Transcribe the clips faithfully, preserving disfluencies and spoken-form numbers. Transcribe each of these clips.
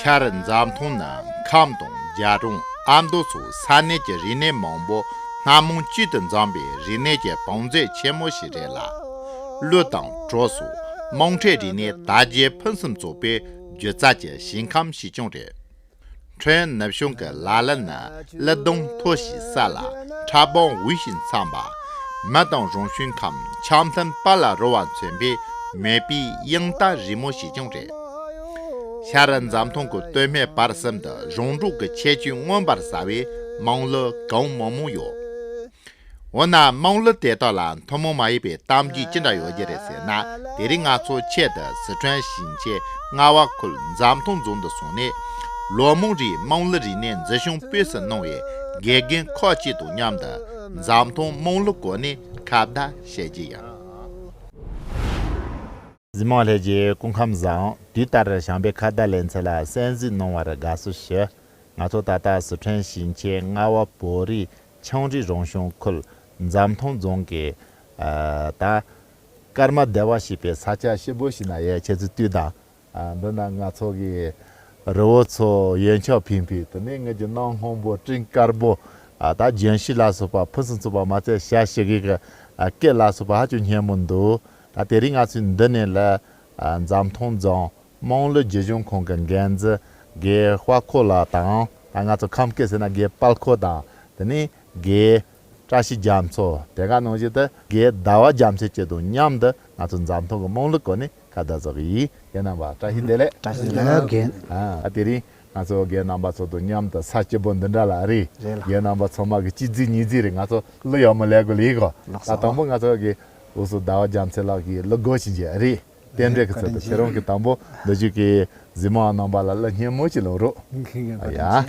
ཤར་འཛམ་ཐང་ནི་ཁམས་དང་རྒྱ་གྲམ། ཨ་མདོ་སོགས་ས་གནས་ཀྱི་རིག་གནས་མང་པོ་སྣ་མང་བཅུད་དུ་འཛོམས་པའི་རིག་གནས་ཀྱི་བང་མཛོད་ཆེན་མོ་ཞིག་རེད་ལ། གླུ་དང་བྲོ་སོགས་དམངས་ཁྲོད་རིག་གནས་དར་རྒྱས་ཕུན་སུམ་ཚོགས་པའི་སྒྱུ་རྩལ་གྱི་ཞིང་ཁམས་ཤིག་ཀྱང་རེད། ཁྲོན་ནུབ་བྱང་གི་ལ་ལ་ནི་གླུ་གདངས་མཐོ་ཞིང་སྲ་ལ་ཁྲ་སྦང་འོད་ཞིང་འཚམ་པ། མི་དང་རང་བྱུང་ཁམས་འཆམ་མཐུན་དཔལ་ལ་རོལ་བ་མཚོན་པའི་མོས་པའི་དབྱངས་རྟ་རིང་མོ་ཞིག་ཀྱང་རེད། ཤར་འཛམ་ཐང་གི་སྟོད་སྨད་བར་གསུམ་དུ་རོང་འབྲོག་གི་ཁྱད་ཆོས་མངོན་པར་གསལ་བའི་དམངས་གླུ་གང་མང་མང་ཡོད། འོ་ན་དམངས་གླུ་དེ་དག་ལ་ཐུན་མོང་མ་ཡིན་པའི་གཏམ་རྒྱུད་ཅི་འདྲ་ཡོད་རྒྱུ་རེད་ཟེར་ན། དེ་རིང་ང་ཚོ་ཆེད་དུ་སི་ཁྲོན་ཞིང་ཆེན་རྔ་བ་ཁུལ་འཛམ་ཐང་རྫོང་དུ་སོང་ནས། ལོ་མང་རིང་དམངས་གླུ་རིག་གནས་འཛིན་སྐྱོང་སྤེལ་གསུམ་གནང་བའི་དགེ་རྒན་ཁག་ཅིག་དང་མཉམ་དུ་འཛམ་ཐང་དམངས་གླུ་སྐོར་ནས་ཁ་བརྡ་བྱེད་ཀྱི་ཡིན། གཟིགས་མོ་ལྷན་རྒྱས་སྐུ་ཁམས་བཟང་། དུས་ལྟར་བྱམས་པའི་ཁ་བརྡ་ལེ་ཚན་ལ་གསན་གཟིགས་གནང་བར་དགའ་བསུ་ཞུ། ང་ཚོ་ད་ལྟ་སི་ཁྲོན་ཞིང་ཆེན་རྔ་བ་བོད་རིགས་ཆའང་རི་རང་སྐྱོང་ཁུལ་འཛམ་ཐང་རྫོང་གི་ཨ་ད་སྐར་མ་བདེ་བ་ཞེས་པའི་ས་ཆ་སྐྱིད་པོ་ཞིག་ན་ཡོད། ཁྱེད་ཚོས་ལྟོས་དང་། ཨ་འདི་ན་ང་ཚོ་གི་རི་བོ་ཚོ་ཡོན་ཆབ་ཕིང་ཕིང་། དེ་ནས་ངེད་ཀྱི་གནམ་སྔོན་པོ་སྤྲིན་དཀར་པོ། ཨ་ད་ལྗོན་ཤིང་ལ་སོགས་པ་ཕུན་སུམ་ཚོགས་པ་མ་ཚད། ཞ་ཞི་གི་གི་ཨ་སྐེད་ལ་སོགས་པ་ཧ་ཅང་སྙན་མོ་འདུག་ད་དེ་རིང་ང་ཚོས་འདི་ནས་ལ་ཨ་འཛམ་ཐང་རྫོང་དམངས་གླུ་སྒྱུར་སྦྱོང་ཁང་གི་འགན་འཛིན་དགེ་དཔལ་ཁོ་ལགས་དང་། ད་ང་ཚོ་ཁམས་སྐད་ཟེར་ན་དགེ་དཔལ་ཁོ་དང་། དེ་ནས་དགེ་བཀྲ་ཤིས་རྒྱ་མཚོ། དེ་ག་ནང་བཞིན་དུ་དགེ་ཟླ་བ་རྒྱ་མཚོ་བཅས་དང་མཉམ་དུ་ང་ཚོ་འཛམ་ཐང་གི་དམངས་གླུ་སྐོར་ནས་ཁ་བརྡ་རྒྱག་གི་ཡིན། རྒན་རྣམ་པ་བཀྲ་ཤིས་བདེ་ལེགས། བཀྲ་ཤིས་བདེ་ལེགས་རྒན། ཨ་དེ་རིང་ང་ཚོ་རྒན་རྣམ་པ་ཚོ་དང་མཉམ་དུ་ས་སྐྱིད་པོ་འདི་འདྲ་ལ་རེད། རེད་ལ། རྒན་རྣམ་པ་ཚང་མ་གི་གཅིག་རྩིས་གཉིས་རྩིས་རེད། ང་ཚོ་གླུ་ཡག་མོ་ལས་དགོས་ལས་གོ། ལགས་སོ། ད་དང་པོ་ང་ཚོ་གི་འུ་ཚོ་ཟླ་བ་རྒྱ་མཚོ་ལགས་ཀྱི་གླུ་སྒོ་ཕྱེ་རྒྱུ་རེད། རྟེན་འབྲེལ་གྱི་ཚུལ་དུ། ཁྱེད་རང་གིས་དང་པོ་འདི་བཞུགས་ཀྱི་གཟིགས་མོ་བ་རྣམ་པ་ལ་གླུ་སྙན་མོ་ཅིག་ལོངས་རོགས། ཨ་ཡ།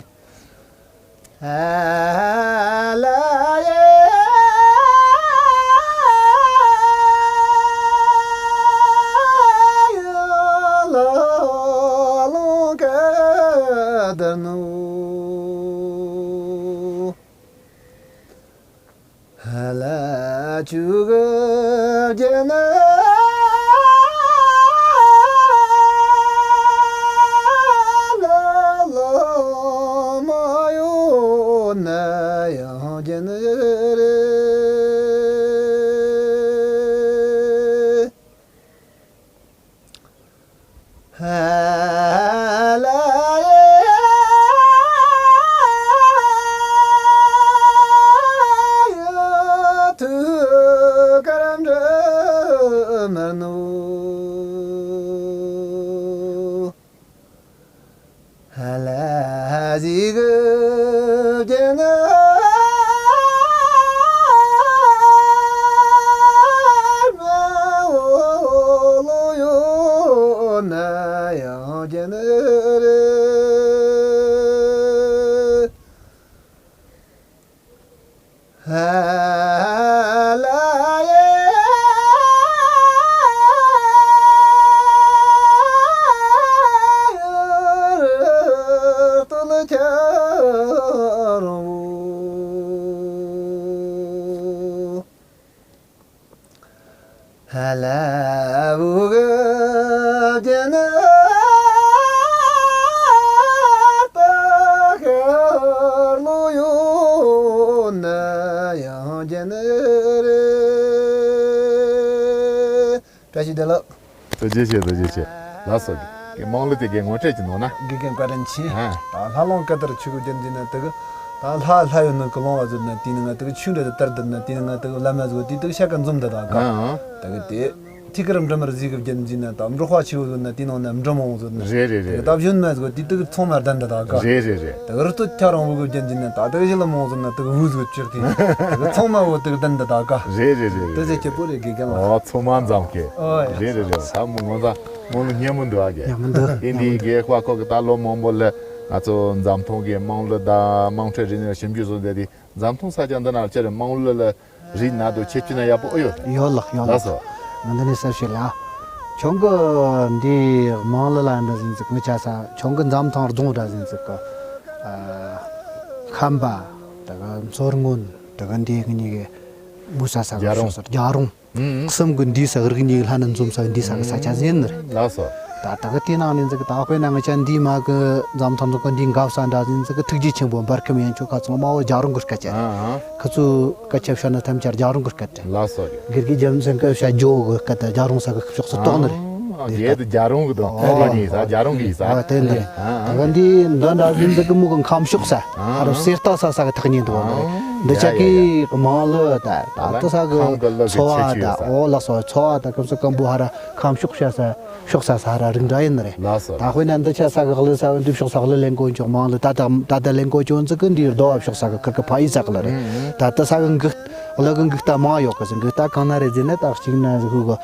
བཀྲ་ཤིས་བདེ་ལེགས། ཐུགས་རྗེ་ཆེ། ཐུགས་རྗེ་ཆེ། ལགས་སོ། དམངས་གླུ་དེ་གའི་ངོ་སྤྲོད་ཅིག་གནང་ན། དགེ་རྒན་བཀའ་དྲིན་ཆེ། ཨ། ད་ལྷ་ལུང་བཀའ་དར་ཆོས་སྐུ་རྒྱན་འཛིན་ན་དེ་གི། ད་ལྷ་ལྷ་ཡོད་ནི་ཀི་ལོང་བ་ཟེར་ན་དེ་ནི་ང་དེ་གི་ཆོས་འདྲ་དེ་དར་དར་ན་དེ་ནི་ང་དེ་གི་བླ་མ་ཟེར་དེ་དེ་གི་ཤ་ཀ་འཛོམས་འདི་དག་ག་ཨ། དེ་གི་དེ་ཐིག་ཀར་འབྲི་མར་ཟིག་གི་རྒྱན་འཛིན་ན་ད་འབྲོག་པ་ཆེ་བོ་ཟེར་ན་དེ་ནང་ན་འབྲི་མང་བོ་ཟེར་ན། རེད་རེད་རེད། དེ་གི་ད་བཞོན་མ་ཟེར་དེ་དེ་གི་ཚང་མ་ལྡན་འདི་དག་ག་རེད་རེད་རེད། དེ་གི་རི་སྟོད་ཁྱ་རོང་བོ་གི་རྒྱན་འཛིན་ན་ད་དེ་གི་ཞི་ལི་མང་ཟེར་ན་དེ་གི་བུ་ཟེར་གི་ཅིག་དེ་དེ་གི་ཚང་མ་བོ་དེ་གི་ལྡན་འདི་དག་ག་རེད་རེད་རེད། དེ་ཟེར་ཁྱེད་པོ་རེད་དགེ་རྒན་ལགས། ཨོ་ཚང་མ་འཛོམས་ཀྱི། ཨོ་ཡ། རེད་རེད་རེད། ད་མོ་ངོ་ཚ་མོ་ལ་སྙན་མོ་འདུག་ཨ་གི། ཡག་མོ་འདུག་ཨིན་དེ་དགེ་བ་ཁོ་གི་ད་ལོ་མང་པོ་ལ་ང་ཚོ་འཛམ་ཐང་གི་དམངས་གླུ་དང་དམངས་ཁྲོད་རིག་གནས་ཞིབ་འཇུག་བཟོ་བསྡད་དེ། འཛམ་ཐང་ས་ཆ་འདི་ན་ལ་ཅི་རེད། དམངས་གླུ་ལ་རིག་གནས་དང་ཁྱད་ཆོས་ན་ཡག་པོ་ཨེ་ཡོད། ཡོད་ལགས་ཡོད་ལགས། ལགས་སོ། ང་འདི་ནས་གསལ་བཤད་ལ། ཁྱོད་ཀྱི་འདི་དམངས་གླུ་ལ་འདྲ་ཟིན་ཚིག་ངི་ཆ་ས་ཁྱོད་ཀྱི་འཛམ་ཐང་རྫོང་འདྲ་ཟིན་ཚིག་གི། ཨ། ཁམས་པ། ད་ག་མཚོ་སྔོན། ད་ག་འདི་གི་གཉིས་ཀྱི་མུ་ས་ས་གི་རྒྱ་རོང་ཕྱོགས་སུ་རྒྱ་རོང་། ཨང་། གསུམ་གི་འདི་ས་གི་རིག་གནས་ལྷན་ནི་འཛོམས་ས་འདི་ས་གི་ས་ཆ་ཟིན་ནི་རེད། ལགས་སོ། ད་ད་གི་དེའི་ནང་ནས་ཟིག་གི་ད་དཔེར་ན་ང་ཅག་འདིའི་མ་གི་འཛམ་ཐང་ཚོ་གི་འདིའི་འགབ་ས་འདྲ་ཟིག་གི་ཐུགས་རྗེ་ཆེན་པོ་འབར་ཁམས་ཡན་ཆོད་ཁ་ཚང་མ་བོ་རྒྱལ་རོང་གི་སྐད་ཆ་རེད། ཨ་ཨ། ཁ་ཚོ་སྐད་ཆ་བཤད་ན་ཐམས་ཅད་རྒྱལ་རོང་གི་སྐད་རེད། ལགས་སོ། དགེ་རྒན་རྒྱལ་མཚན་གི་བཤད་རྒྱུ་གི་སྐད་དེ་རྒྱལ་རོང་ས་གི་ཕྱོགས་སུ་གཏོགས་ནི་རེད། ཨ་དེ་ད་རྒྱལ་རོང་གི་དང་ཨོ་ཁ་ཉིན་ས་རྒྱལ་རོང་གི་ས། ཨ་དེ་འདི་ཨ་ད་ག་འདི་འདི་འདྲ་ཟིག་གི་མོ་གི་ཁམས་ཕྱོགས་ས་ཨ་ཧ་ར་གསེར་རྟ་ས་ས་གི་ཐག་ཉེ་འདུག་ཨ་ནི་རེད། འདི་ཡ་ཆ་ཡ་ཡ། གི་མང་ལོ་ད་ད་ད་ས་གི་ཁམས་གི་ལོ་གི་འཚོ་བ་ཆེ་ཆེ་ད་ས། ཨོ་ལགས་སོ། འཚོ་བ་ད་ཁམས་སུ་སྐམ་པོ་ཧ་ར་ཁམས་ཕྱོགས་ས་ས། ཕྱོགས་ས་ས་ར་རིགས་འདྲ་ཡིན་ནི་རེད། ལགས་སོ། ད་དཔེར་ན་འདི་ཆ་ས་གི་གླུ་ས་བོན་འདི་ཕྱོགས་ས་གླུ་ལེན་གོ་ཆོག་མང་ལོ་ད་ད་ད་ད་ལེན་གོ་ཆོག་འཛི་གི་འདིའི་རྡོ་བ་ཕྱོགས་ས་གི་ཁིར་གི་ཕ་ཡི་ས་གི་ལ་རེད། ད་ད་ས་གི་འགུག་གླུ་གི་འགུག་རྟ་མང་ཡོད་གི་ཟིན་འགུག་རྟ་གང་ན་རེད་ཟེར་ན་ད་གཅིག་ན་ཟིག་གི་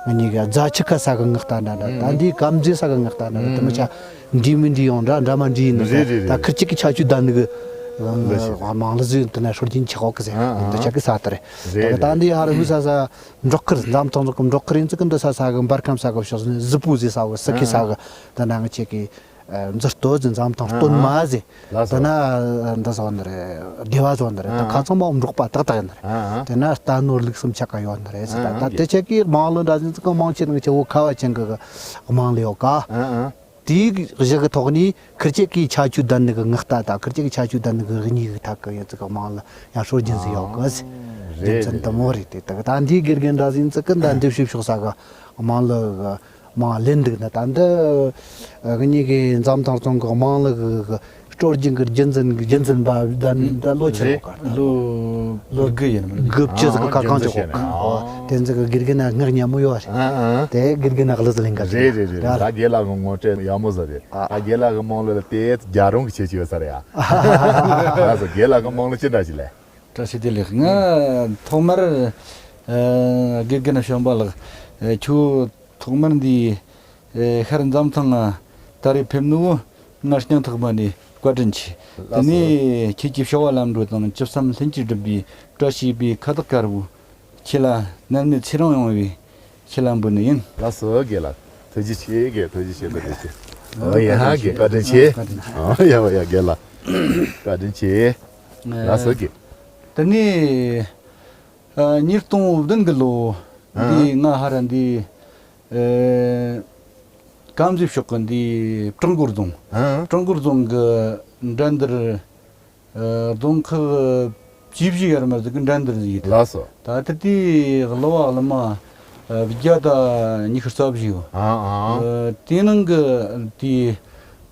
གཉིས་གི་རྫ་ཆུ་ཁ་ས་གི་འགུག་རྟ་འདྲ་འདྲ་ད་འདིའི་སྐམ་རྫས་ས་གི་འགུག་རྟ་འདྲ་འདྲ་དེ་མི་ཆ་འདྲིས་མི་འདྲིས་ཡོང་འདྲ་འདྲ་མ་འདྲིས་ཡིན་ནི་རེད། ད་ཁིར་གཅིག་གི་ཆ་ཆུ་ད་འདི་གི་མང་ལོ་ཟིན་དེ་ན་སྲོལ་རྒྱུན་ཆགས་འོག་གི་ཟེར་འདི་ཆ་གི་ས་དེ་རེད། ད་འདི་ཧ་ར་ཧུ་ས་ས། འབྲོག་ཁུལ་འཛམ་ཐང་ཚོ་གི་འབྲོག་ཁུལ་ཡིན་ཙི་ཀི་འདི་ས་ས་གི་འབར་ཁམས་ས་གི་ཕྱོགས་ཟིན་གཟི་པུ་ཟེ་ས་གི་སི་ཁི་ས་གི་ད་ན་ང་ཆེ་གི་མཛུར་སྟོད་ཟིན་འཛམ་ཐང་སྟོད་མ་ཟེ་ལ་ད་སོ་ན་འདི་ས་བ་འདི་རེད། སྡེ་བ་ཟོ་འདི་རེད། ད་ཁ་ཚང་མ་འབྲོག་པ་ཏག་ཏག་ཡིན་རེད། དེ་ན་རྟ་ནོར་ལུག་སུམ་ཆ་ག་ཡོད་འདི་རེད། ད་ད་དེ་ཆེ་གི་དམངས་ལོ་འདྲ་ཟིན་ཙི་ཀི་མང་ཆེ་ནང་ཆེ་བོ་ཁ་བ་ཅན་གི་དམངས་ལོ་ཡོད་ག་དེའི་གཞི་གི་ཐོག་ནས་ཁིར་ཅེ་གི་ཆ་ཆུ་ལྡན་ནི་གི་ངག་རྟ་དང་ཁིར་ཅེ་གི་ཆ་ཆུ་ལྡན་ནི་གི་གཉིས་གི་ཐད་ཀི་ཡོད་ཚིག་གི་དམངས་ལ་ཡང་སྲོལ་རྒྱུན་ཟིག་ཡོད་གི་རེད། རྒྱུ་མཚན་དུ་མོ་རེད། དེ་དག་ད་འདིའི་དགེ་རྒན་འདྲ་ཟིག་ཡིན་ཚིག་གི་ད་འདི་ཤུབ་ཤུག་ས་གི་དམངས་ལ་གི་དམངས་ལེན་འདུག་ན་ད་འདི་གཉིས་གི་འཛམ་ཐང་སྟོང་གི་དམངས་ལ་གི་གི་སྲོལ་རྒྱུན་གི་རྒྱུན་འཛིན་གི་རྒྱུན་འཛིན་པ་ད་ད་ལོ་ཆེ་རེད། ལོ་ལོ་དགུ་ཡིན་མིན་དགུ་བཅུ་ཟིག་གི་ཁ་གང་ཅིག་གོ་ག་ཨོ་དེ་ཚིག་གི་དགེ་རྒན་ན་ངག་ཉན་མོ་ཡོད་རེད། དེ་དགེ་རྒན་ན་གླུ་ཟི་ལེན་ག་རེད་རེད་རེད། ད་རྒན་ལགས་གི་ངོ་སྤྲོད་ཡག་མོ་ཟིག་རེད། ཨ། ད་རྒན་ལགས་གི་དམངས་ལོ་ལ་དེ་རྒྱལ་རོང་གི་ཆེ་ཆེ་ཡོད་ས་རེད་ཨ། ལགས་སོ། རྒན་ལགས་གི་དམངས་ལོ་ཅི་འདྲ་ཞིག་ལས། བཀྲ་ཤིས་བདེ་ལེགས། ང་ཐོག་མར་ཨ་དགེ་རྒན་བྱམས་པ་ལགས་ཨ་ཁྱོད་ཐོག་མར་འདི་ཨ་ཤར་འཛམ་ཐང་ང་ད་རེས་ཕེབས་ནོ་ང་སྙིང་ཐག་པ་ནས་བཀའ་དྲིན་ཆེ། དེ་ལགས་སོ། ནས་ཁྱེད་ཀྱི་བྱ་བ་ལམ་འགྲོ་དང་བཅུ་གསུམ་ལྷུན་གྱིས་གྲུབ་པའི་བཀྲ་ཤིས་པའི་ཁ་བཏགས་དཀར་པོ། ཁྱེད་ལ་ནད་མེད་ཚེ་རིང་ཡོང་བའི་ཁྱེད་ལ་འབུལ་ནི་ཡིན། ལགས་སོ་རྒན་ལགས། ཐུགས་རྗེ་ཆེ་རྒན། ཐུགས་རྗེ་ཆེ། ཐུགས་རྗེ་ཆེ། ཨོ་ཡ་རྒན་བཀའ་དྲིན་ཆེ། ཨོ་ཡ་ཨོ་ཡ་རྒན་ལགས་བཀའ་དྲིན་ཆེ། ལགས་སོ་རྒན། དེ་ནས་ཨ་ཉིས་སྟོང་བདུན་གི་ལོ་འདི་ང་ཧ་ར་འདི་ཨེ་དཀར་མཛེས་ཕྱོགས་ཀྱི་འདི་བྲག་འགོ་རྫོང་། བྲག་འགོ་རྫོང་གི་འགྲན་བསྡུར་ཨ་རྫོང་ཁག་བཅུ་བཞི་ཡར་མར་ཟིག་གི་འགྲན་བསྡུར་ཟིག་ཡིན། ལགས་སོ། ད་ལྟ་དེའི་གླུ་བ་གླུ་མ་ཨ་བརྒྱ་དང་ཉི་ཤུ་རྩ་བཞི་ཡོད། ཨ་ཨ། ཨ་དེའི་ནང་གི་དེ་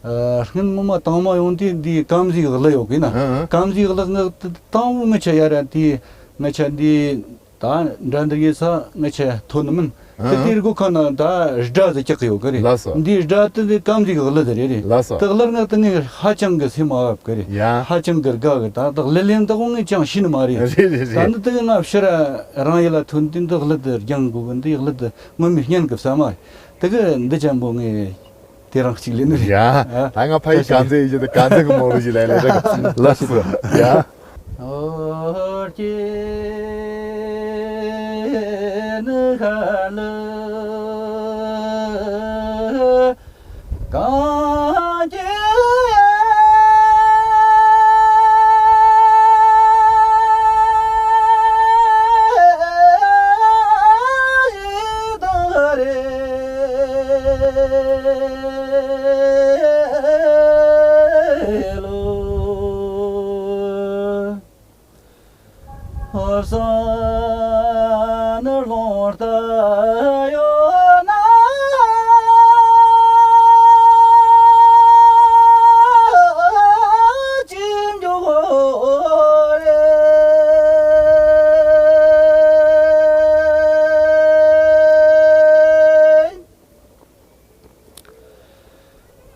ཨ་སྔོན་ངོ་མ་དང་མ་ཡོང་དུས་འདི་དཀར་མཛེས་གླུ་ཡོད་གི་ན། ཨ་ཨ། དཀར་མཛེས་གླུ་ང་དང་པོ་ང་ཆ་ཡར་དེ་ང་ཆ་འདི་ད་འགྲན་བསྡུར་ཡིན་ས་ང་ཆ་ཐོན་ནི་མིན། དེ་ཨ་དེའི་སྒོ་ཁ་ན་ད་སྒྲ་ཟིག་རྒྱག་གི་ཡོད་གི་རེད། ལགས་སོ། འདིའི་སྒྲ་དེ་དེ་དཀར་མཛེས་གི་གླུ་དེ་རེད་རེད། ལགས་སོ། དེ་གླུ་ང་དེ་ངས་ཧ་ཅང་གི་སེམས་མ་བབ་གི་རེད། ཡ། ཧ་ཅང་གི་དགའ་གི། ད་དེ་གླུ་ལེན་དེ་ངས་ཅང་ཤེས་ནི་མ་རེད། རེད་རེད་ད་རེད། འདི་དེ་ང་ཕྱིར་རང་ཡུལ་ལ་ཐོན་དུས་འདི་གླུ་དེ་སྦྱང་དགོས་གི། འདི་གླུ་དེ་ངོ་མ་སྙན་གི་ས་མ་རེད། དེ་གི་འདི་ཅན་པོ་ངས་དེ་རིང་གཅིག་ལེན་ནི་རེད། ཡ། ད་ང་ཕ་ཡི་དཀར་མཛེས་ཡིན་གྱི་འདི་དཀར་མཛེས་གི་དམངས་ལོ་ཞིག་ལས་ལས་རེད། ལགས་སོ། ཡ། ཨོ་ཀྱེ་ནི་ཧ་ལ་གང་ཀྱེ་དང་རེ་ལོ། ཧོར་ས་ནི་ལོང་ལྟ་ཡོད་ན་ཅི་འགྱོ་རེད།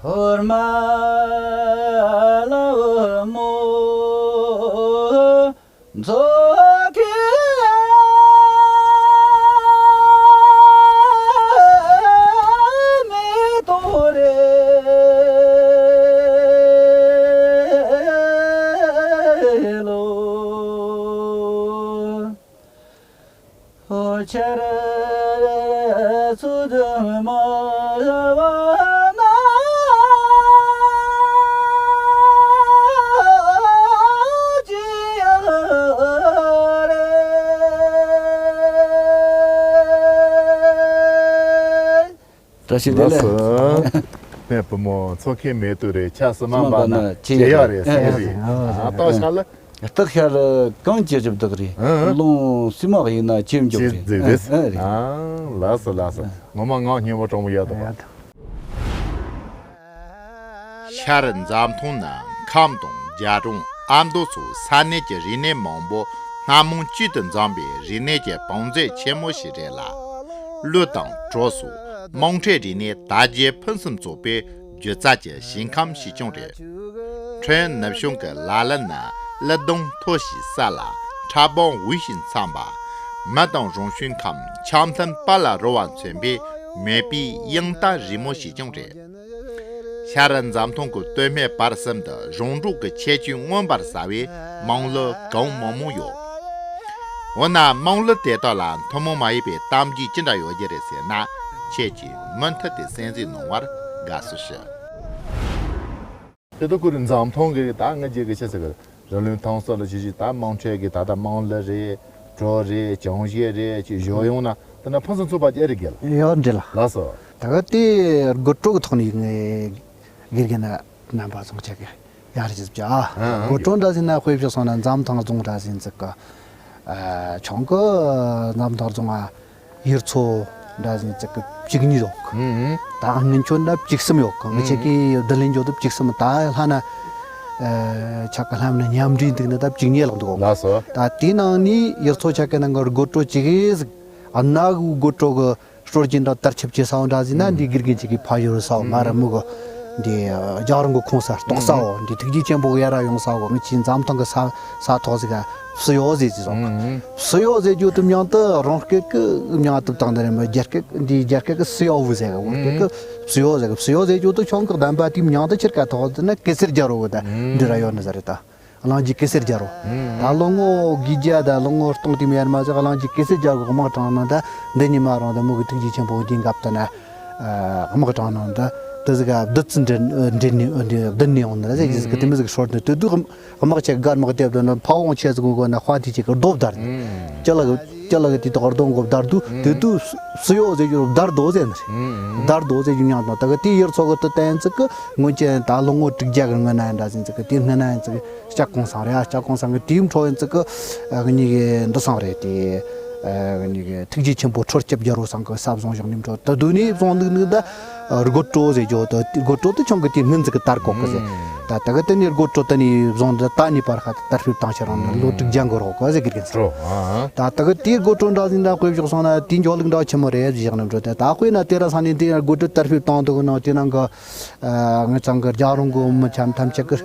ཧོར་མ་ལ་བུ་མོ་མཛོ་ཁེ་མེ་ཏོ་རེ་ལོ། ཆར་ཚུ་དུ་མ་བ་ན་ཅི་ཡ་རེ། བཀྲ་ཤིས་བདེ་ལེགས། ལགས་སོ། ངའི་བུ་མོ་མཚོ་ཁའི་མེ་ཏོག་རེད། ཆ་སྲིད་མ་འབར་ན་ཇེ་ཡག་རེད་ཟེར་གི་རེད། ཨ། སྟག་ཤར་ལ། སྟག་ཤར་གངས་ཀྱི་རི་བདག་རེད། ཨ། རླུང་བསིལ་མ་གཡུག་ན་ཇེ་མགྱོགས་རེད། ཇེ་མགྱོགས་རེད། ཨ། ཨ། རེད། ཨ། ལགས་སོ་ལགས་སོ། ངོ་མ་ངག་སྙན་པོ་དྲང་པོ་ཡག་འདུག་པ། ཤར་འཛམ་ཐང་ནི་ཁམས་དང་རྒྱ་གྲམ། ཨ་མདོ་སོགས་ས་གནས་ཀྱི་རིག་གནས་མང་པོ་སྣ་མང་བཅུད་དུ་འཛོམས་པའི་རིག་གནས་ཀྱི་བང་མཛོད་ཆེན་མོ་ཞིག་རེད་ལ། གླུ་དང་བྲོ་སོགས་དམངས་ཁྲོད་རིག་གནས་དར་རྒྱས་ཕུན་སུམ་ཚོགས་པའི་སྒྱུ་རྩལ་གྱི་ཞིང་ཁམས་ཤིག་ཀྱང་རེད། ཁྲོན་ནུབ་བྱང་གི་ལ་ལུ་ནི་གླུ་གདངས་མཐོ་ཞིང་སྲ་ལ་ཁྲ་འབུམ་འུར་ཞིང་འཚེར་བ། མི་དང་རང་བྱུང་ཁམས་འཆམ་མཐུན་དཔལ་ལ་རོལ་བར་མཚོན་པའི་མོས་པའི་དབྱངས་རྟ་རིང་མོ་ཞིག་ཀྱང་རེད། ཤར་འཛམ་ཐང་གི་སྟོད་སྨད་བར་གསུམ་དུ་རོང་འབྲོག་གི་ཁྱད་ཆོས་མངོན་པར་གསལ་བའི་དམངས་གླུ་གང་མང་མང་ཡོད། འོ་ན་དམངས་གླུ་དེ་དག་ལ་ཐུན་མོང་མ་ཡིན་པའི་གཏམ་རྒྱུད་ཅི་འདྲ་ཡོད་རྒྱུ་རེད་ཟེར་ན། ཁྱེད་ཀྱིས་མུ་མཐུད་དེ་གསན་གཟིགས་གནང་བར་དགའ་བསུ་ཞུ། དེ་ད་ཁོ་རང་འཛམ་ཐང་གི་ད་ང་རྒྱལ་གི་ཆ་ཟེར་གི་རི་ལུང་ཐང་སོགས་ལ་ཞུ་ཞུ་ད་དམངས་ཁྲོད་ཀྱི་ད་ད་དམངས་གླུ་རེད། བྲོ་རེད། གྱང་གཞས་རེད་ཅེས་བཞོ་ཡོང་ན་དེ་ན་ཕུན་སུམ་ཚོགས་པ་ཅི་རེད་གི་ལ། ཡོད་འདྲི་ལ། ལགས་སོ། ད་ག་དེ་དགོད་བྲོ་གི་ཐོག་ནས་ངས་དགེ་རྒན་རྣམ་པ་ཚོ་ཆ་གི་ཡར་ཟིག་ཅ། ཨ་ཨ། དགོད་བྲོ་འདྲ་ཟིན་ན་དཔེ་བཞག་སོང་ན་འཛམ་ཐང་རྫོང་འདྲ་ཟིན་ཙིག་གི། ཨ། ཆུང་གི་འཛམ་ཐང་རྫོང་ང་ཡུལ་ཚོ་འདྲ་ཟིན་ཙིག་གི་བཅུ་གཉིས་ཡོད་གི། ཨུ་ཨུ། ད་སྔོན་ཆད་ན་བཅུ་གསུམ་ཡོད་གི། ང་ཆེ་གི་བསྡུ་ལེན་འཇོག་དུ་བཅུ་གསུམ། ད་ལྷ་ན། ཨ། ཆ་ག་ལྷམ་ན་མཉམ་འབྲེལ་འདུག་ན་ད་བཅུ་གཉིས་ལྷག་འདུག་གོ། ལགས་སོ། ད་དེའི་ནང་ནས་ཡུལ་ཚོ་ཆ་གི་ནང་གི་དགོད་བྲོ་ཅིག་གི་ཟིག་ཨ་ན་གི་དགོད་བྲོ་གི་སྲོལ་རྒྱུན་དང་དར་ཁྱབ་ཆེ་ས་བོ་འདྲ་ཟིན་ན། ཨུ། འདི་དགེ་རྒན་ཅིག་གིས་ཕ་ཡུལ་ས་བོ་ང་ར་མུ་གི་འདི་རྒྱང་རིང་གི་ཁོང་ས་རྟོག་ས་བོ་འདི་ཐུགས་རྗེ་ཆེན་པོ་གི་ཡ་ར་ཡོང་ས་བོ། ང་ཆེ་འཛམ་ཐང་གི་ས་ས་ཐོག་ཟིག་ག་བསུ་ཡོད་ཟེར་ཟིག་སོང་། བསུ་ཡོད་ཟེར་རྒྱུ་དུ་མྱང་དུ་རང་སྐད་གི་མྱང་དུ་བཏང་ནི་རེད་མོ། རྒྱ་སྐད་འདི་རྒྱ་སྐད་གི་བསུ་ཡོད་བུ་ཟེར་གི། བོད་སྐད་གི་བསུ་ཡོད་ཟེར་གི། བསུ་ཡོད་ཟེར་རྒྱུ་དུ་ཆུང་གི་གདམས་པ་དེ་མྱང་དུ་ཆེར་ཀ་ཐོག་ཟིན་ན་གེ་སར་རྒྱལ་རོ་གི་ད་འདི་ར་ཡོད་ནི་ཟེར་རེད་ད། གླིང་རྗེ་གེ་སར་རྒྱལ་རོ། ད་ལོ་ངོ་དགུ་བརྒྱ་དང་ལོ་ངོ་སྟོང་དེ་མེར་མ་ཟིག་གླིང་རྗེ་གེ་སར་རྒྱལ་རོ་དམག་དྲངས་ན་ད་འདི་ཉི་མ་རང་ད་མོ་གི་ཐུགས་རྗེ་ཆེན་པོ་འདི་འགབ་ད་ན་དམག་དྲངས་ན་ད་དེ་ཟིག་ག་བདུད་རྩི་འདྲེན་འདྲེན་ནི་བདུད་ནི་ཡོང་ནི་ར་ཟེར་གི་ཟིག་གི་དེ་མི་ཟིག་ཤོར་ནི་དེ་དུས་དམག་ཆེ་གར་དམག་དེབ་ད་ན་ཕ་བོང་ཆེ་ཟིག་གོ་ན་དཔའ་དེ་ཆེ་གི་རྡོབ་དར་ནི་ཅི་ལ་གི་ཅི་ལ་གི་དེ་དག་རྡོ་མགོ་བདར་དུ་དེ་དུས་བསུ་ཡོད་ཟེར་རྒྱུ་བདར་རྡོ་ཟེར་ནི་རེད། བདར་རྡོ་ཟེར་རྒྱུ་མྱང་དང་ད་གི་དེ་ཡུལ་ཚོ་གི་དུ་བསྟན་ཚིག་གི་སྔོན་ཆད་ད་ལོ་ངོ་དྲུག་བརྒྱ་གི་སྔོན་ན་ཡིན་འདྲ་ཟིན་ཚིག་གི་དེ་སྔོན་ན་ཡིན་ཚིག་གི། ལྕགས་གང་ཚང་རེད། ཨ། ལྕགས་གང་ཚང་གི་དེའི་འཕྲོ་ཡིན་ཙི་གི་ཨ་གཉིས་ཀྱི་འདི་ཚང་རེད་དེ། ཨ་གཉིས་ཀྱི་ཐུགས་རྗེ་ཆེན་པོ་ཁྲོ་སྐྱབས་རྒྱལ་པོ་ཚང་གི་ས་བཟུང་བཞག་ནི་འཕྲོ་ད་དུས་ནས་བཟུང་འདུག་ནི་ད་དགོད་བྲོ་ཟེར་རྒྱུ་ད་དགོད་བྲོ་དེ་ཆུང་གི་དེ་སྔོན་ཙི་གི་དར་གོ་གི་ཟེར། ད་ད་གི་དེ་ནས་དགོད་བྲོ་དེ་ནས་བཟུང་ད་ད་ནི་བར་ཁ་དར་སྤེལ་བཏང་ཕྱིར་རང་ལོ་དྲུག་བརྒྱ་འགོར་གོ་གི་ཟེར་གི་རྒན་ཚང་། ད་ད་གི་དེའི་དགོད་བྲོ་འདྲ་ཟིན་ད་དཔེ་བཞག་སོང་ན་དེའི་འཇོག་ལུགས་འདྲ་ཆེན་མོ་རེད་བཞག་ནི་འཕྲོ་དེ་ད་དཔེར་ན་དེ་ར་ས་ནས་དེ་དགོད་བྲོ་དར་སྤེལ་བཏང་འདུག་ནང་དེ་ནང་གི་ཨ་ངེད་ཚང་གི་རྒྱང་རིང་གི་མི་ཆ་ཐམས་ཅད་ཀྱི་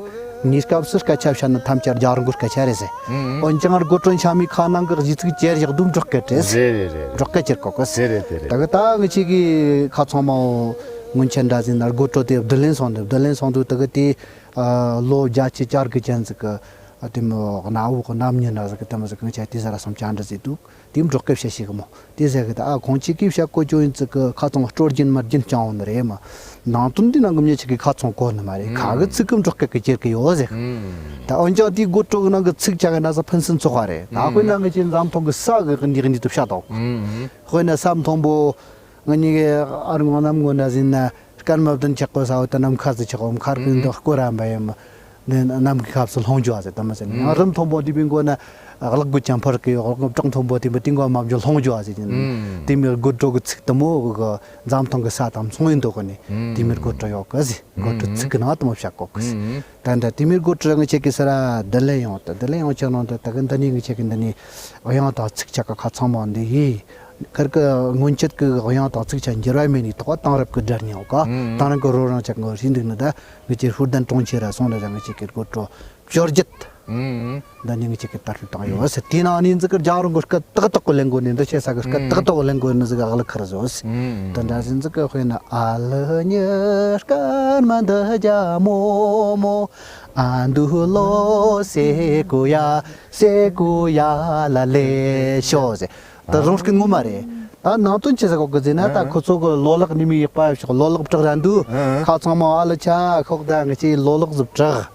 ངའི་སྐབས་སུ་སྐད་ཆ་བཤད་ན་ཐམས་ཅད་རྒྱང་རིང་གི་སྐད་ཆ་རེད་ཟེར། འོན་ཀྱང་དགོད་བྲོ་འཆམ་མི་ཁ་ནང་གི་གཞི་ཚིག་ཅེར་བཞག་དུས་འབྲོག་སྐད་རེད་ཟེར། རེད་རེད་རེད། འབྲོག་སྐད་ཅེར་གོ་གི་ཟེར། རེད་རེད་དེ་རེད། ད་གི་ད་ངེད་ཅག་གི་ཁ་ཚང་མ་སྔོན་ཆད་འདྲ་ཟིན་ན་དགོད་བྲོ་དེ་བསྡུ་ལེན་སོང་དུས་བསྡུ་ལེན་སོང་དུས་ད་གི་དེ་ཨ་ལོ་བརྒྱད་ཅུ་གྱ་དགུ་ཅན་ཟིག་གི་ཨ་དེ་མོ་གནའ་བོ་གི་རྣམ་སྨིན་འདྲ་ཟིག་གི་དེ་མོ་ཟིག་ངེད་ཅག་དེ་ཟ་ར་སོང་ཅང་འདྲ་ཟིག་འདུག་དེའི་འབྲོག་སྐད་བཤད་ཤེས་གི་མོ། དེ་ཟེར་གི་ད་ཨ་ཁོང་ཅིག་གིས་བཤད་གོ་ཅོ་ཡིན་ཙི་གི་ཁ་ཚང་སྲོལ་རྒྱུན་མར་རྒྱུན་བསྐྱངས་འོང་ནི་རེད་མ། ནང་དོན་འདི་ནང་གི་མྱི་ཅིག་གི་ཁ་ཚང་གོ་ནི་མ་རེད། ཁ་གི་ཚིག་གི་འབྲོག་སྐད་གི་ཅེར་གི་ཡོད་ཟེར། ད་འོན་ཀྱང་དེའི་དགོད་བྲོ་གི་ནང་གི་ཚིག་ཆ་གི་ན་ས་ཕུན་སུམ་ཚོགས་པ་རེད། ད་དཔེར་ན་ངེད་ཅག་འཛམ་ཐང་གི་ས་གི་འདི་འདི་དུ་བཤད་དོ། དཔེར་ན་ས་མཐོན་པོ། ང་གཉིས་ཀྱི་ཨ་རི་ངོ་གནམ་ངོ་ན་ཟིན་ན་སྐར་མ་བདུན་ཆགས་གོ་ས་བོ་ད་ནམ་མཁའ་ཟིག་ཆགས་གོ་མཁར་གི་འདི་སྐོར་ར་འབའ་ཡོད་མ། ནི་གནམ་གྱི་སྐབས་སུ་ལྷུང་འཇུ་བ་ཟེར་ད་མ་ཟེར་ཡང་རི་མཐོན་པོ་དེ་བས་མགོ་ན་གླག་རྒོད་ཀྱང་འཕུར་གི་ཡོད། གླག་རྒོད་བྲག་མཐོན་པོ་དེ་བས་དེ་མགོ་མ་འཇུ་ལྷུང་འཇུ་བ་ཟེར་གྱིན། དེ་མིར་དགོད་བྲོ་གི་ཚིག་དུ་མོ་གི་འཛམ་ཐང་གི་ས་དང་མཚུངས་ཡིན་འདུག་གི་ནི་དེ་མིར་དགོད་བྲོ་ཡོད་གི་ཟེར། དགོད་བྲོ་ཚིག་གི་ནང་དུ་མ་བཤད་གོ་གི་ཟེར། ད་འདྲ་དེ་མིར་དགོད་བྲོ་ངེད་ཅག་གི་སི་ར་བསྡུ་ལེན་ཡོང་དུ་བསྡུ་ལེན་ཡོང་ཆེ་ནང་དུ་ད་གི་འདི་ནི་ངེད་ཅག་གི་འདི་ནི་དབྱངས་དང་ཚིག་ཆ་ག་ཁ་ཚང་མ་འདི་ཡིས། ཁར་གི་སྔོན་ཆད་ཀྱི་དབྱངས་དང་ཚིག་ཆ་འགྱུར་བ་མེད་ནི་ཐོག་དེང་རབས་ཀྱི་སྒྲ་སྙན་ཡོད་ག་དེང་རབས་ཀྱི་རོ་རང་ཅག་གི་རིག་འདུག་ནི་ད། ངེད་ཀྱི་ཧུར་ལྡན་གྲོང་ཁྱེར་ར་སོང་ལ་ར་ངེད་ཅག་གི་དགོད་བྲོ་བཅོ་བརྒྱད། ཨང་། འདི་ནི་ངེད་ཅག་གི་དར་སྤེལ་བཏང་ཡོད་ཟེར། དེའི་ནང་ནས་འཛི་གི་རྒྱང་རིང་གི་སྐད་ཏག་ཏག་གི་ལེན་དགོས་ནི་འདི་ཆེ་ས་གི་སྐད་ཏག་ཏག་གི་ལེན་དགོས་ནི་ཟིག་ག་ལ་ཁར་བཟོ་ཟེར། དེ་འདྲ་ཟིན་འཛི་གི་དཔེར་ན་ཨ་ལ་ཉི་སྐར་མ་འདི་རྒྱ་མོ་མོ། ཨ་འདུ་ལོ་སེ་ཀུ་ཡ་སེ་ཀུ་ཡ་ལ་ལེ་ཤོ་ཟེར། ད་རང་སྐད་ངོ་མ་རེད། ད་ནང་དོན་ཆེ་ས་གོ་གི་ཟེར་ན་ད་ཁོ་ཚོ་གི་ལོ་ལེགས་ནི་མི་ཡག་པ་ཤོག་ལོ་ལེགས་བྲག་ར་འདུག་ཁ་ཚང་མ་ཨ་ལ་ཆ་ཤོག་ད་ངེད་ཀྱི་ལོ་ལེགས་ཟིག་བྲག་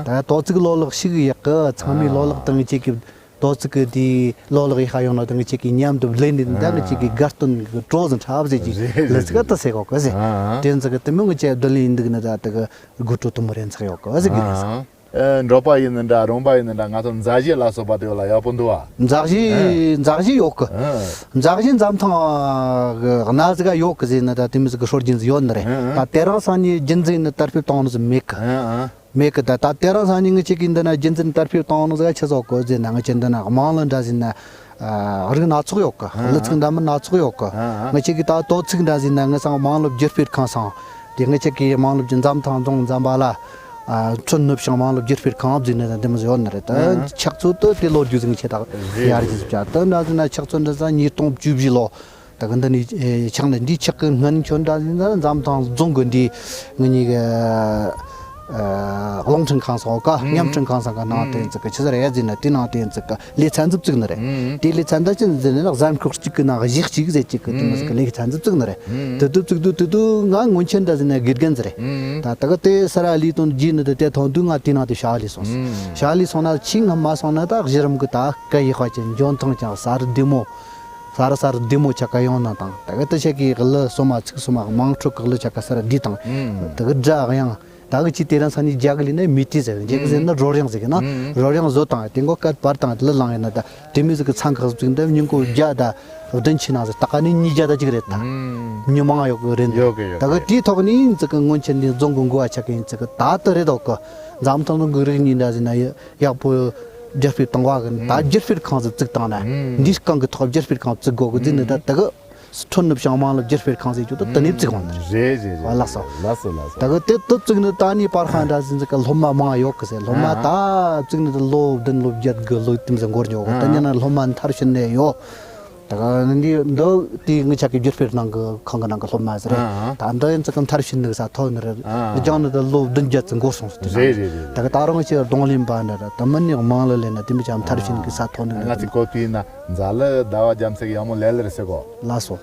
ད་དོ་ཚིག་ལོ་ལེགས་ཤིག་ཡག་གི་ཚང་མའི་ལོ་ལེགས་དང་ངེད་ཀྱི་ དོ་ཚིགས་ཀྱི་དེའི་ལོ་ལེགས་ཡིན་ཁ་ཡོང་ན་ད་ངེད་ཅག་གིས་མཉམ་དུ་ལེན་ནས་ད་ངེད་ཅག་གི་དགའ་སྟོན་གྱི་སྤྲོ་ཟིན་འཁྲབ་ཟེར་གྱི་རེད། ལེ་ཚིག་ད་ཟེར་གོ་གི་ཟེར། ཨ། དེ་ཚིག་གི་དེ་མོ་ངེད་ཅག་བསྡུ་ལེན་ཡིན་འདུག་ན་ད་དེ་གི་དགོད་བྲོ་དུ་མོ་རེ་ཚིག་ཡོད་གི་ཟེར་གི་རེད། ཨ། ཨ། འབྲོག་པ་ཡིན་ན་འདྲ། རོང་པ་ཡིན་ན་འདྲ། ང་ཚོ་མཛའ་གཞས་ལ་སོགས་པ་དེ་ལ་ཡག་པོ་འདུག་བ། མཛའ་གཞས། ཨ། མཛའ་གཞས་ཡོད་གི། ཨ། མཛའ་གཞས་འཛམ་ཐང་གི་གནའ་ཟིག་ག་ཡོད་གི་ཟེར་ན་ད་དེ་མོ་ཟིག་གི་སྲོལ་རྒྱུན་ཟིག་ཡོད་ནི་རེད། ཨ། ཨ། ད་དེ་རིང་སང་ཉིན་རྒྱུན་འཛིན་ནི་དར་སྤེལ་གཏོང་ནི་ཟིག་མེད་གི། ཨ། ཨ། མེད་གི། ད་ད་དེ་རིང་སང་ཉིན་ངེད་ཅག་གིས་འདི་ན་རྒྱུན་འཛིན་དར་སྤེལ་གཏོང་ནི་ཟིག་ཆི་ཟིག་གོ་ཟེར་ན་ངེད་ཅག་འདི་ན་དམངས་གླུ་འདྲ་ཟེར་ན། ཨ། རིགས་སྣ་ཚོགས་ཡོད་གི། ཨ། གླུ་ཚིག་འདྲ་མིན་སྣ་ཚོགས་ཡོད་གི། ཨ། ཨ། ངེད་ཅག་གིས་ད་དོ་ཚིགས་འདྲ་ཟེར་ན་ངེད་ཚང་དམངས་གླུ་བསྒྱུར་སྤེལ་ཁང་ཚང་། དེ་ངེད་ཅག་གི་དམངས་གླུ་བསྒྱུར། འཛམ་ཐང་རྫོང་འཛམ་པ་ལ། ཨ། ཁྲོན་ནུབ་བྱང་དམངས་གླུ་བསྒྱུར་སྤེལ་ཁང་ཟེར་ནས་འདི་མོ་ཟིག་ཡོད་ནི་རེད། ད། ཨ། ཕྱག་ཚོད་དུ་དེ་ལོ་རྒྱུས་ཟིག་ཆེ་ད་རེད། ཡར་རྒྱས་སུ་བྱ། ད་འདྲ་ཟེར་ན་ཕྱག་ཚོད་འདྲ་ཟེར་ན་ཉིས་སྟོང་བཅུ་བཞི་ལོ། ད་གི་འདི་ནས་ཨེ་ཆགས་ནས། འདི་ཆགས་ཀྱི་སྔོན་ཆད་འདྲ་ཟེར་ན་འཛམ་ཐང་རྫོང་གི་འདི་ངེད་གཉིས་ཀྱི་ཨ་རླུང་འཕྲིན་ཁང་ཟེར་ག། ཨ། མཉམ་འཕྲིན་ཁང་ཟེར་ག་ནང་། ཨ། དེ་ཚིག་གི་ཆི་ཟེར་ཡ་ཟེར་ན་དེ་ནང་དེ་ཚིག་གི་ལེ་ཚན་ཟིག་བཙུགས་ནི་རེད། ཨ། དེ་ལེ་ཚན་ད་ཅི་ཟེར་ན་གཟའ་འཁོར་གཅིག་གི་ནང་གཞས་གཅིག་ཟེར་གཅིག་གི་དེ་མོ་ཟིག་གི་ལེ་ཚན་ཟིག་བཙུགས་ནི་རེད། ཨ། དེ་དུས་བཙུགས་དུས་དེ་དུས་ང་སྔོན་ཆད་འདྲ་ཟེར་ན་དགེ་རྒན་ཟིག་རེད། ཨ། ད་ད་གི་དེ་ས་ར་ལི་དོན་རྒྱུས་ནི་དེ་དེ་མཐོང་དུས་ང་དེ་ནང་དེ་ཞ་ལི་སོང་། ཨ། ཞ་ལི་སོང་ན་ཆེས་སྔ་མ་སོང་ན་ད་གཞི་རིམ་གི་ད་སྐད་ཡིག་དཔེ་ཅན་འཇོན་ཐང་ཅན་ས་རུ་བདེ་མོ། ས་རུ་ས་རུ་བདེ་མོ་ཆ་ག་ཡོང་ན་དང་། ད་གི་དེ་ཆ་གི་གླུ་སོ་མ་ཚིག་སོ་མ་དམངས་ཁྲོད་གི་གླུ་ཆ་ག་ས་རུ་བསྡུས་དང་། ཨ། ད་གི་སྒྲ་དབྱངས། ད་གི་ཅི་དེ་རིང་སང་ཉིན་རྒྱ་གི་ལི་ནས་མི་ཏི་ཟེར། རྒྱ་གི་ཟེར་ན་རོལ་དབྱངས་ཟེར་གི་ན། ཨ། རོལ་དབྱངས་བཟོ་དང་། དེ་མགོ་སྐད་བར་དང་གླུ་བླངས་ཡིན་ན་ད་དེ་མོ་ཟིག་གི་ཚང་ཁག་ཟིག་འདི་ཉིན་གུང་བརྒྱ་དང་བདུན་ཕྱིན་ན་ཟིག་ད་ག་ནི་ཉིས་བརྒྱ་དང་གཅིག་རེད་ད། ཨ། མི་མང་ཡོད་གི་རེད། ཡོད་གི་ཡོད་གི། ད་གི་དེའི་ཐོག་ནས་ཡིན་ཙི་གི་སྔོན་ཆད་འདི་རྫོང་གི་འགོ་བ་ཆ་གི་ཡིན་ཙི་གི་ད་ལྟ་རེད་དོ་གི། འཛམ་ཐང་ནང་གི་རིག་གནས་འདྲ་ཟེར་ན་ཡག་པོ་བསྒྱུར་སྤེལ་བཏང་བ་གི། ད་ཨ། བསྒྱུར་སྤེལ་ཁང་ཟིག་བཙུགས་བཏང་ན། ཨ། འདིའི་སྒང་གི་ཐོག་བསྒྱུར་སྤེལ་ཁང་བཙུགས་དགོས་གི་ཟེར་ནས་ད། ཨ། ད་གི་ཁྲོན་ནུབ་བྱང་དམངས་གླུ་བསྒྱུར་སྤེལ་ཁང་ཟེར་རྒྱུ་དེ་དེ་ནས་བཙུགས་ཡོང་ནི་རེད། རེད་རེད་རེད། ལགས་སོ། ལགས་སོ་ལགས་སོ། ད་གི་དེ་དེ་བཙུགས་ནས་ད་ནི་པར་ཧ་འདྲ་ཟིག་གི་སློབ་མ་མང་ཡོད་གི་ཟེར། སློབ་མ། ཨ། ད་བཙུགས་ནས་ད་ལོ་བདུན་ལོ་བརྒྱད་གི་ལོ་དེ་ཟིག་འགོར་འགྱོ་གི། ཨ། དེ་ནས་ན་སློབ་མ་མཐར་ཕྱིན་ནས་ཡོད། ད་གི་འདི་འདི་དེ་ངེད་ཅག་གི་བསྒྱུར་སྤེལ་ནང་གི་ཁང་གི་ནང་གི་སློབ་མ་ཟིག་རེད། ཨ། ད་འདི་ཡིན་ཙི་གི་མཐར་ཕྱིན་ནི་ས་ཐོན་ནི་རེད། ཨ། སྦྱངས་ནི་ད་ལོ་བདུན་བརྒྱད་ཙམ་འགོར་སོང་ཟེར། རེད་རེད་རེད། ད་གི་ད་རུང་ཅིག་རྡུང་ལེན་པ་འདྲ་ར། ད་མི་ནི་དམངས་གླུ་ལེན་ན་དེ་མི་ཅང་མཐར་ཕྱིན་གི་ས་ཐོན་ནི་རེད། ང་ཚོས་གོ་དུས་ན། མཛའ་གླུ་ཟླ་བ་རྒྱ་མཚོ་གི་ཡག་མོ་ལེན་ལེ་རེད་ཟེར་གོ། ལགས་སོ།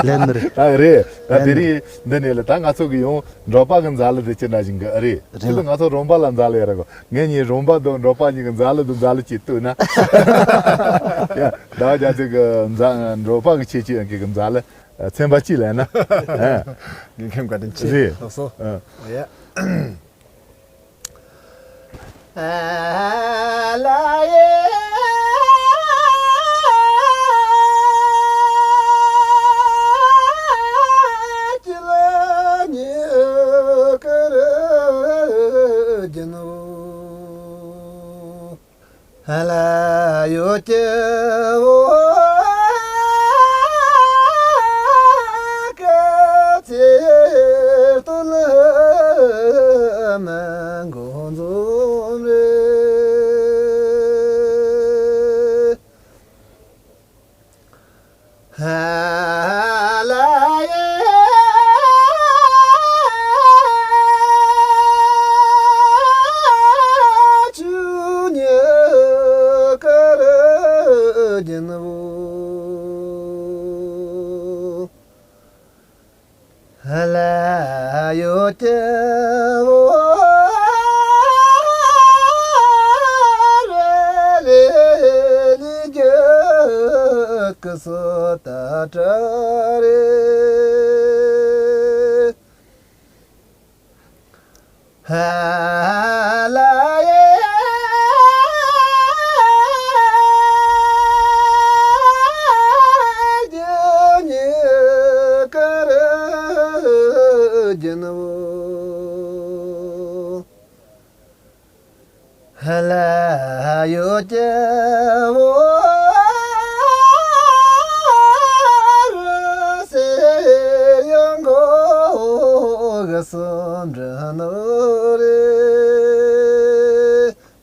ལེན་ནི་རེད། ཨ། རེད། ད་དེ་རིང་འདི་ནས་ལ་ད་ང་ཚོ་གི་ཡང་འབྲོག་པ་གི་མཛའ་གླུ་དེ་ཅི་འདྲ་ཞིག་གི། ཨ། རེད། རེད་ཁྱེད་ལ། ང་ཚོ་རོང་པ་ལ་མཛའ་གླུ་ཡོད་རེད་གོ། ངེད་གཉིས་རོང་པ་དང་འབྲོག་པ་གཉིས་ཀྱི་མཛའ་གླུ་དང་མཛའ་གླུ་གཅིག་བཏུགས་ན། ཡ། ཟླ་བ་རྒྱ་མཚོ་གི་མཛའ། འབྲོག་པ་གི་ཁྱེད་ཀྱི་ཡང་གི་མཛའ་གླུ་ཚན་པ་གཅིག་ལེན་ན། ཨ། ངས་མཁན་བཀའ་དྲིན་ཆེ། རེད། ལགས་སོ། ཨ། ཡ།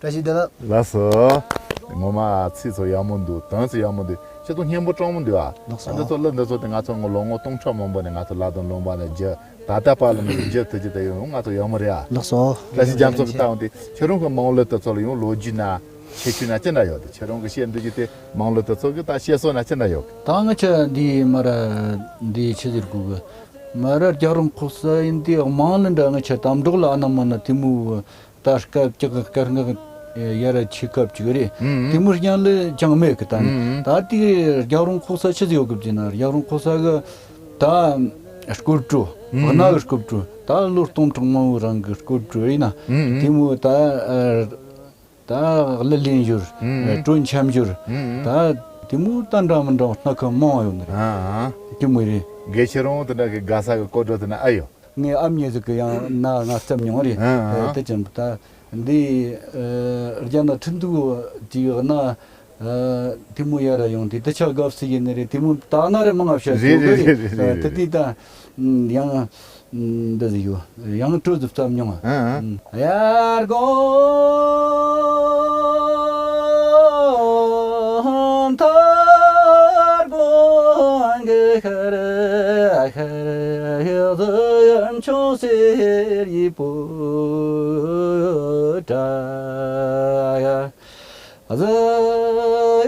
བཀྲ་ཤིས་བདེ་ལེགས། ལགས་སོ། ངོ་མ་ཚིག་ཚོ་ཡག་མོ་འདུག་དོན་ཚོ་ཡག་མོ་འདུག་ཁྱེད་ཚོ་སྙན་པོ་དྲང་མོ་འདུག་ཨ། ལགས་སོ། འདི་ཚོ་གླུ་འདི་ཚོ་དེ་ང་ཚོ་ངོ་ལོ་ངོ་སྟོང་ཕྲག་མང་པོ་ནས་ང་ཚོ་ལ་དང་ལུང་པ་ནས་རྒྱུ། ད་ལྟ་བར་ལ་མི་རྒྱུ་ཐུབ་རྒྱུ་དེ་ཡོང་ང་ཚོ་ཡག་མོ་རེད་ཨ། ལགས་སོ། བཀྲ་ཤིས་རྒྱ་མཚོ་གི་ལྟ་འོང་དེ་ཁྱེད་རང་གི་དམངས་གླུ་དེ་ཚོ་ལ་ཡང་ལོ་རྒྱུས་ན་ཁྱད་ཆོས་ན་ཅི་འདྲ་ཡོད་དེ། ཁྱེད་རང་གི་བཤད་འདོད་རྒྱུ་དེ་དམངས་གླུ་དེ་ཚོ་གི་ད་བཤད་སྲོལ་ན་ཅི་འདྲ་ཡོད་གི། ད་ང་ཚོ་འདི་མར་འདི་ཆི་ཟེར་དགོས་གི། མར་རྒྱལ་རོང་ཁོག་ས་ཡིན་དེ་དམངས་གླུ་འདྲ་ང་ཚོ་དམ་འགྲོགས་ལ་ཨ་ན་མ་ན་དེ་མོ་ད་སྐད་ཅིག་གི་སྐད་ངག་ཡར་ཆེ་ཁབ་ཅིག་རེད། ཨུམ། དེ་མོ་རྐྱང་ལས་ཅང་མེད་གི་ད་ནི། ཨུམ། ད་དེ་རྒྱལ་རོང་ཁོག་ས་ཆི་ཟིག་ཡོད་གི་བྱས་ན་རྒྱལ་རོང་ཁོག་ས་གི་ད་སྐོར་བྲོ། ཨུམ། གནའ་གི་སྐོར་བྲོ། ད་ལོ་སྟོང་ཕྲག་མང་བོའི་རིང་གི་སྐོར་བྲོ་ཡིན་ན། ཨུམ། དེ་མོ་ད་ཨ། ད་གླུ་ལེན་ཞོར། ཨུམ། སྤྲོ་འཆམ་ཞོར། ཨུམ། ད་དེ་མོ་ད་འདྲ་མི་འདྲ་བ་སྣ་ཁ་མང་བ་ཡོད་ནི་རེད། ཨ། དེ་མོ་རེད། དགེ་ཁྱེད་རང་དེ་འདྲ་གི་དགའ་ས་གི་སྐོར་བྲོ་དེ་ན་ཨེ་ཡོད། ངའི་ཨ་མྱེས་ཟིག་གི་ཡང་ན་ང་བརྩམས་མྱོང་རེད། ཨ། ཨ། དེ་ཅན་ད་འདི་རྒྱ་ནག་ཁྲིན་ཏུའུ་དེའི་ན་དེ་མོ་ཡར་ཡོང་དེ་དེ་ཆ་དགའ་སི་ཡིན་ནི་རེད། དེ་མོ་ད་ན་རེ་མང་ང་བཤད་རེད་ཡོད་གི་རེད། རེད་རེད་རེད། དེ་དེ་ད་ཡང་འདི་ཟིག་ཡོད། ཡང་སྤྲོ་ཟིག་བརྩམས་མྱོང་། ཨ། ཡར་དགོན་མཐར་དགོན་གྱི་ཤར་ཤར་གཟི་འོད་ཆུང་སེར་ཡི་པོ་ཏྲ། གཟི་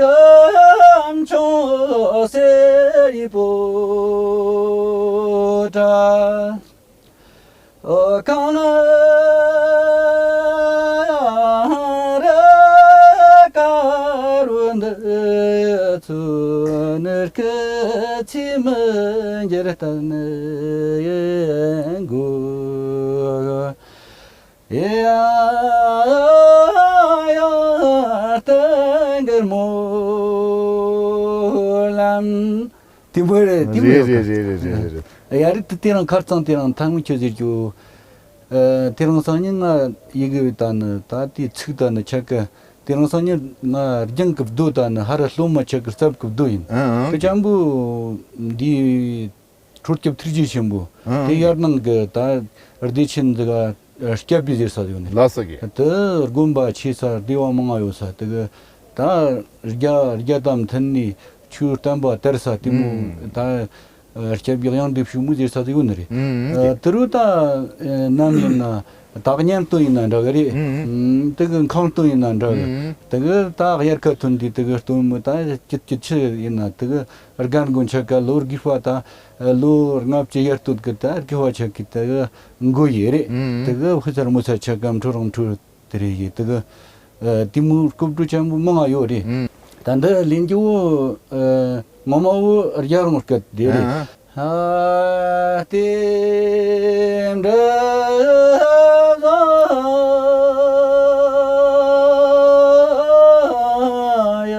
འོད་ཆུང་སེར་ཡི་པོ་ཏྲ། ཨོ་གངས་རི་དཀར་པོ་འདི་ཚོ་ནུབ་ཀྱི་ཚེས་མི་འགྱུར་ལྟར་ནི་ཡིན་དགོས། ཡ་ཡ་སྟེང་གི་སྨོན་ལམ། དེ་མོ་རེད། དེ་མོ་རེད། རེད་རེད། ཡ་རིགས་དེ་དེ་རིང་ཁར་ཚང་དེ་རིང་ཐང་མི་ཁྱོད་ཟེར་རྒྱུ། ཨ། དེ་རིང་སང་ཉིན་ང་ཡི་གེ་ད་ནི་ད་དེ་ཚིག་ད་ནི་ཆ་གི། དེ་རིང་སང་ཉིན་ང་རྒྱང་གི་རྡོ་ད་ནི་ཧ་ར་སློབ་མ་ཆ་གི་རྩབ་གི་རྡོ་ཡིན། ཨ། ཨ། དེ་ཅན་པོ་འདི་ཁྲོ་སྐྱབས་ཐུགས་རྗེ་ཆེན་པོ། ཨ། དེ་ཡར་ནང་གི་ད་བདེ་ཆེན་འདི་ག་སྐྱབས་པའི་ཟེར་ས་ཡོད་ནི། ལགས་སོ་གི། དེ་དགོན་པ་ཆེ་ས་སྡེ་བ་མང་ང་ཡོད་ས་དེ་གི། ད་རྒྱ་རྒྱ་དང་མཐུན་ནས་ཆོས་བསྟན་པ་དར་ས་དེ་མོ། ཨུམ། ད་སྐྱབས་ཡག་ཡང་འདི་ཕྱུག་མོ་ཟེར་ས་དེ་ཡོད་ནི་རེད། ཨུམ། ཨ། དེ་རུ་ད་ནམ་ཡིན་ན་ད་གཉེན་སྟོན་ཡིན་ན་འདྲ་གི་རེད། ཨུམ། དེ་གི་ཁང་སྟོན་ཡིན་ན་འདྲ་གི། ཨུམ། དེ་གི་ད་དབྱར་ཁ་ཐོན་དུས་དེ་གི་སྟོན་མོ་ད་སྐྱིད་སྐྱིད་ཆུ་ཡིན་ན་དེ་གི་རྒན་རྒོན་ཆ་ག་ལོ་རྒས་པ་ད་ལོ་ལྔ་བཅུ་ཡར་སྟོད་གི་ད་རྒས་པ་ཆ་གི་དེ་གི་མགོ་ཡི་རེད། ཨུམ། དེ་གི་ཕུ་ཚར་མོ་ཚར་ཆ་ག་འཕྲོ་རང་འཕྲོ། དེ་རེད་ཡིན་དེ་གི། ཨ། དེ་མོ་སྐོར་བྲོ་ཅན་པོ་མང་ང་ཡོད་རེད། ཨུམ། ད་འདི་ལེན་རྒྱུ་བོ། ཨ། ངོ་མ་བོ་རྒྱལ་རོང་སྐད་དེ་རེད། ཨ། ཨ། རྟེན་འབྲེལ་བཟང་ཡ།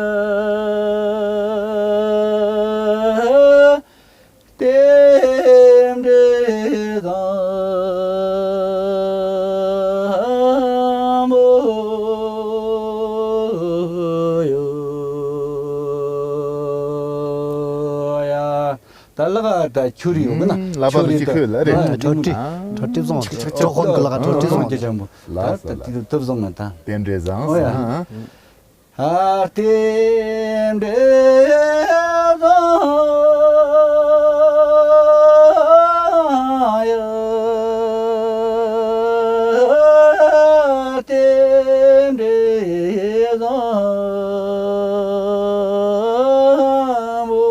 རྟེན་འབྲེལ་བཟང་པོ་ཡོད་ཡ། ད་ལག་ད་ཁྱོད་རིག་ཡོད་གི་ན། ཨུམ། ལག་པ་ཁྱོད་རིག་ད་ཁྱོད་ལ་རེད། ཨ། ཁྲོ་ཏི། ཨ། ཁྲོ་ཏི་བཟང་། ཆོག་ཆོག་ཁོང་གི་ལག་ཁྲོ་ཏི་བཟང་། ལགས་སོ་ལགས། ད་དེ་ཐུབ་བཟང་ང་ད། རྟེན་འབྲེལ་བཟང་། ཨོ་ཡ། ཨ། རྟེན་འབྲེལ་བཟང་ཡ། རྟེན་འབྲེལ་བཟང་པོ་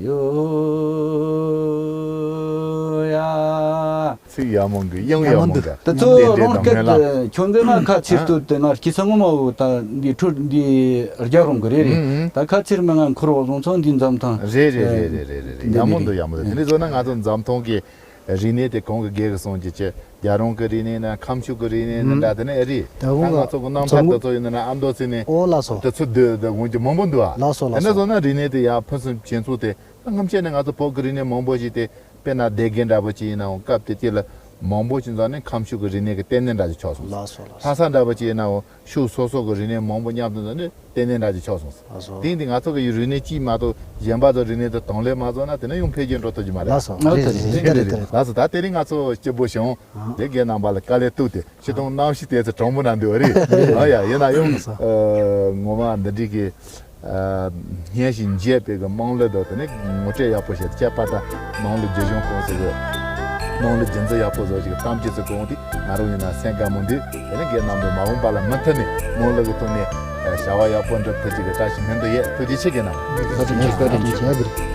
ཡོད་ཡ། ཚིག་ཡག་མོ་འདུག། དབྱངས་ཡག་མོ་འདུག། དེ་ཚོ་རང་སྐད་དུ་ཁྱོད་འདི་ན་ཁ་ཚིག་ཏུ་དེ་ན་སྐྱེས་ས་ངོ་མ་བོ་ད་འདི་ཁྲོད་འདི་རྒྱལ་རོང་གི་རེད་རེད། ཨུམ། ད་ཁ་ཚིག་མི་ང་འཁོར་བ་བཟུང་ཚང་འདི་འཛམ་ཐང་། རེད་རེད་རེད། ཡག་མོ་འདུག། ཡག་མོ་འདུག། དེ་འདྲ་བཟོ་ན་ང་ཚོ་འཛམ་ཐང་གི་རིག་གནས་དེ་གོང་གི་རྒྱལ་གི་སོང་གི་ཅེ་རྒྱལ་རོང་གི་རིག་གནས་ན་ཁམས་ཕྱོགས་གི་རིག་གནས་ནི་འདྲ་དེ་ནས་ཨེ་རེད། ད་ང་ཚོ་གི་རྣམ་ཐར་དེ་ཚོ་ཡིན་ན་ཨ་མདོ་ཚེ་ནས། ཨོ་ལགས་སོ། དེ་ཚོ་འདི་འདི་འོང་གི་མང་པོ་འདུག་ཨ། ལགས་སོ་ལགས་སོ། དེ་འདྲ་བཟོ་ན་རིག་གནས་དེ་ཡག་ཕུན་སུམ་ཇེ་ཚོགས་དེ། ད་སྔོན་ཆད་ནས་ང་ཚོ་བོད་ཀྱི་རིག་གནས་མང་པོ་ཞིག་དེ་དཔེར་ན་སྡེ་དགེ་འདྲ་པོ་ཅིག་ཡིན་ནའང་སྐབས་དེ་དུས་ལ་མང་པོ་ཞིག་འཛོམས་ནས་ཁམས་ཕྱོགས་ཀྱི་རིག་གནས་ཀྱི་ལྟེ་གནས་འདྲ་ཞིག་ཆགས་སོང་། ལགས་སོ་ལགས་སོ། ལྷ་ས་འདྲ་པོ་ཅིག་ཡིན་ནའང་ཕྱོགས་སོ་སོ་གི་རིག་གནས་མང་པོ་མཉམ་དུ་འཛོམས་ནས་ལྟེ་གནས་འདྲ་ཞིག་ཆགས་སོང་། ལགས་སོ། དེ་ཡིན་དུས་ང་ཚོ་གི་རིག་གནས་གཅིག་མ་གཏོགས་གཞན་པ་ཚོ་རིག་གནས་དེ་དང་ལེན་མ་བཟོ་ན་དེ་ནས་ཡང་འཕེལ་རྒྱས་འགྲོ་ཐུབ་ཀྱི་མ་རེད། ལགས་སོ། ཨ་རེད་རེད་རེད་རེད། ལགས་སོ། ད་དེ་རིང་ང་ཚོ་སྐྱིད་པོ་བྱུང་། དེ་རྒན་རྣམ་པ་ལ་དཀའ་ལས་གཏུགས་ཏེ་སྤྱིར་བཏང་གནམ་གཤིས་དེ་ཚོ་གྲང་མོ་ན་འདུག་རེད། ཨ་ཡ་ཡིན་ན་ཡང་ངོ་མ་འདི་འདྲའི་གི་སྙན་ཞིང་འཇེབས་པའི་གི་དམངས་གླུ་དང་དེ་ནས་ངོ་སྤྲོད་ཡག་པོ་བྱས་ཏེ་ཁྱད་པར་དུ་དམངས་གླུ་རྒྱུ་གཞུང་ཁོངས་སུ་གི་དམངས་གླུ་རྒྱུན་འཛིན་ཡག་པོ་བཟོ་ཞིག་གཏམ་རྒྱུད་ཚོ་གོང་དེ་ང་རང་ཡིན་ན་སེམས་དགའ་མོ་འདུག། དེ་ནས་རྒན་རྣམ་པས་མ་འོངས་པ་ལ་མུ་མཐུད་ནས་དམངས་གླུ་གི་ཐོག་ནས་བྱ་བ་ཡག་པོ་འགྲུབ་ཐུབ་ཅིག་གི་བཀྲ་ཤིས་སྨོན་འདུན་ཡོད། ཐུགས་རྗེ་ཆེ་རྒན་རྣམ། ཐུགས་རྗེ་ཆེ། ཐུགས་རྗེ་ཆེ།